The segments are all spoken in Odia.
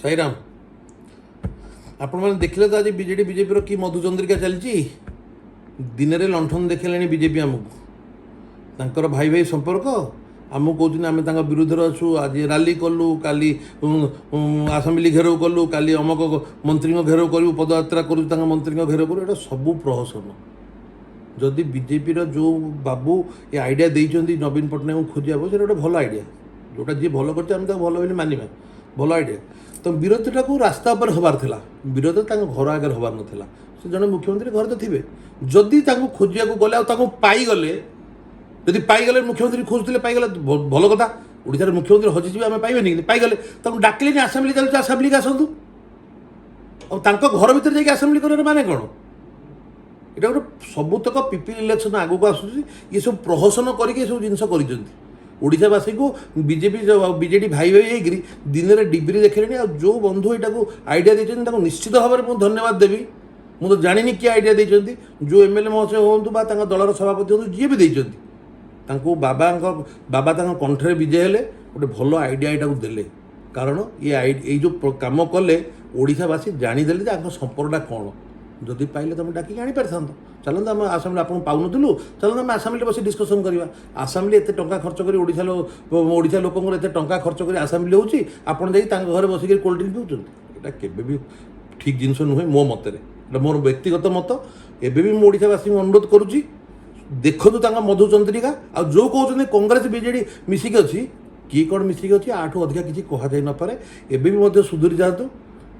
ସାଇରାମ। ଆପଣମାନେ ଦେଖିଲେ ତ ଆଜି ବିଜେଡି ବିଜେପିର କି ମଧୁଚନ୍ଦ୍ରିକା ଚାଲିଛି। ଦିନରେ ଲଣ୍ଠନ ଦେଖେଇଲେଣି ବିଜେପି ଆମକୁ। ତାଙ୍କର ଭାଇ ଭାଇ ସମ୍ପର୍କ, ଆମକୁ କହୁଛନ୍ତି ଆମେ ତାଙ୍କ ବିରୁଦ୍ଧରେ ଅଛୁ। ଆଜି ରାଲି କଲୁ, କାଲି ଆସେମ୍ବଲି ଘେରାଉ କଲୁ, କାଲି ଅମକ ମନ୍ତ୍ରୀଙ୍କ ଘେରାଉ କରିବୁ, ପଦଯାତ୍ରା କରୁଛୁ, ତାଙ୍କ ମନ୍ତ୍ରୀଙ୍କ ଘେରାଉ କରିବୁ। ଏଇଟା ସବୁ ପ୍ରହସନ। ଯଦି ବିଜେପିର ଯେଉଁ ବାବୁ ଏ ଆଇଡ଼ିଆ ଦେଇଛନ୍ତି ନବୀନ ପଟ୍ଟନାୟକଙ୍କୁ ଖୋଜିବାକୁ, ସେଇଟା ଗୋଟେ ଭଲ ଆଇଡ଼ିଆ। ଯେଉଁଟା ଯିଏ ଭଲ କରିଛି, ଆମେ ତାକୁ ଭଲ ବୋଲି ମାନିବା। ଭଲ ଆଇଡ଼ିଆ। ତ ବିରୋଧଟାକୁ ରାସ୍ତା ଉପରେ ହେବାର ଥିଲା, ବିରୋଧ ତାଙ୍କ ଘର ଆଗରେ ହେବାର ନଥିଲା। ସେ ଜଣେ ମୁଖ୍ୟମନ୍ତ୍ରୀ, ଘରେ ତ ଥିବେ। ଯଦି ତାଙ୍କୁ ଖୋଜିବାକୁ ଗଲେ ଆଉ ତାଙ୍କୁ ପାଇଗଲେ, ଯଦି ପାଇଗଲେ, ମୁଖ୍ୟମନ୍ତ୍ରୀ ଖୋଜୁଥିଲେ ପାଇଗଲେ, ଭଲ କଥା। ଓଡ଼ିଶାରେ ମୁଖ୍ୟମନ୍ତ୍ରୀ ହଜିଯିବେ, ଆମେ ପାଇବେନି? କିନ୍ତୁ ପାଇଗଲେ, ତାଙ୍କୁ ଡାକିଲେନି। ଆସେମ୍ବଲି ଚାଲୁଛି, ଆସେମ୍ବଲିକି ଆସନ୍ତୁ। ଆଉ ତାଙ୍କ ଘର ଭିତରେ ଯାଇକି ଆସେମ୍ବଲି କରିବାର ମାନେ କ'ଣ? ଏଇଟା ଗୋଟେ ସବୁତକ ପିପିଲି ଇଲେକ୍ସନ୍ ଆଗକୁ ଆସୁଛି, ଇଏ ସବୁ ପ୍ରହସନ କରିକି ଏସବୁ ଜିନିଷ କରିଛନ୍ତି। ଓଡ଼ିଶାବାସୀଙ୍କୁ ବିଜେପି ବିଜେଡ଼ି ଭାଇ ଭାଇ ହେଇକିରି ଦିନରେ ଡିବିରି ଦେଖିଲେଣି। ଆଉ ଯେଉଁ ବନ୍ଧୁ ଏଇଟାକୁ ଆଇଡ଼ିଆ ଦେଇଛନ୍ତି, ତାଙ୍କୁ ନିଶ୍ଚିତ ଭାବରେ ମୁଁ ଧନ୍ୟବାଦ ଦେବି। ମୁଁ ତ ଜାଣିନି କିଏ ଆଇଡ଼ିଆ ଦେଇଛନ୍ତି। ଯେଉଁ ଏମଏଲଏ ମହାଶୟ ହୁଅନ୍ତୁ ବା ତାଙ୍କ ଦଳର ସଭାପତି ହୁଅନ୍ତୁ, ଯିଏ ବି ଦେଇଛନ୍ତି, ତାଙ୍କୁ ବାବା ତାଙ୍କ କଣ୍ଠରେ ବିଜେ ହେଲେ ଗୋଟେ ଭଲ ଆଇଡ଼ିଆ ଏଇଟାକୁ ଦେଲେ। କାରଣ ଇଏ ଏଇ ଯେଉଁ କାମ କଲେ, ଓଡ଼ିଶାବାସୀ ଜାଣିଦେଲେ ଯେ ଆଙ୍କ ସମ୍ପର୍କଟା କ'ଣ। ଯଦି ପାଇଲେ ତମେ ଡାକିକି ଆଣିପାରିଥାନ୍ତ। ଚାଲନ୍ତୁ, ଆମେ ଆସେମ୍ବଲି ଆପଣଙ୍କୁ ପାଉନଥିଲୁ, ଚାଲନ୍ତୁ ଆମେ ଆସେମ୍ବଲିରେ ବସି ଡିସ୍କସନ୍ କରିବା। ଆସେମ୍ବଲି ଏତେ ଟଙ୍କା ଖର୍ଚ୍ଚ କରି, ଓଡ଼ିଶା ଲୋକଙ୍କର ଏତେ ଟଙ୍କା ଖର୍ଚ୍ଚ କରି ଆସେମ୍ବଲି ହେଉଛି, ଆପଣ ଯାଇକି ତାଙ୍କ ଘରେ ବସିକି କୋଲ୍ଡ ଡ୍ରିଙ୍କ ପିଉଛନ୍ତି। ଏଇଟା କେବେ ବି ଠିକ୍ ଜିନିଷ ନୁହେଁ ମୋ ମତରେ। ଏଇଟା ମୋର ବ୍ୟକ୍ତିଗତ ମତ। ଏବେ ବି ମୁଁ ଓଡ଼ିଶାବାସୀଙ୍କୁ ଅନୁରୋଧ କରୁଛି, ଦେଖନ୍ତୁ ତାଙ୍କ ମଧୁଚନ୍ଦ୍ରିକା। ଆଉ ଯେଉଁ କହୁଛନ୍ତି କଂଗ୍ରେସ ବିଜେଡ଼ି ମିଶିକି ଅଛି, କିଏ କ'ଣ ମିଶିକି ଅଛି, ଆଠୁ ଅଧିକା କିଛି କୁହାଯାଇ ନପାରେ। ଏବେ ବି ମଧ୍ୟ ସୁଧୁରି ଯାଆନ୍ତୁ,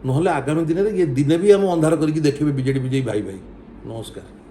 ନହେଲେ ଆଗାମୀ ଦିନରେ ଇଏ ଦିନେ ବି ଆମ ଅନ୍ଧାର କରିକି ଦେଖିବେ ବିଜେଡ଼ି ବିଜେପି ଭାଇ ଭାଇ। ନମସ୍କାର।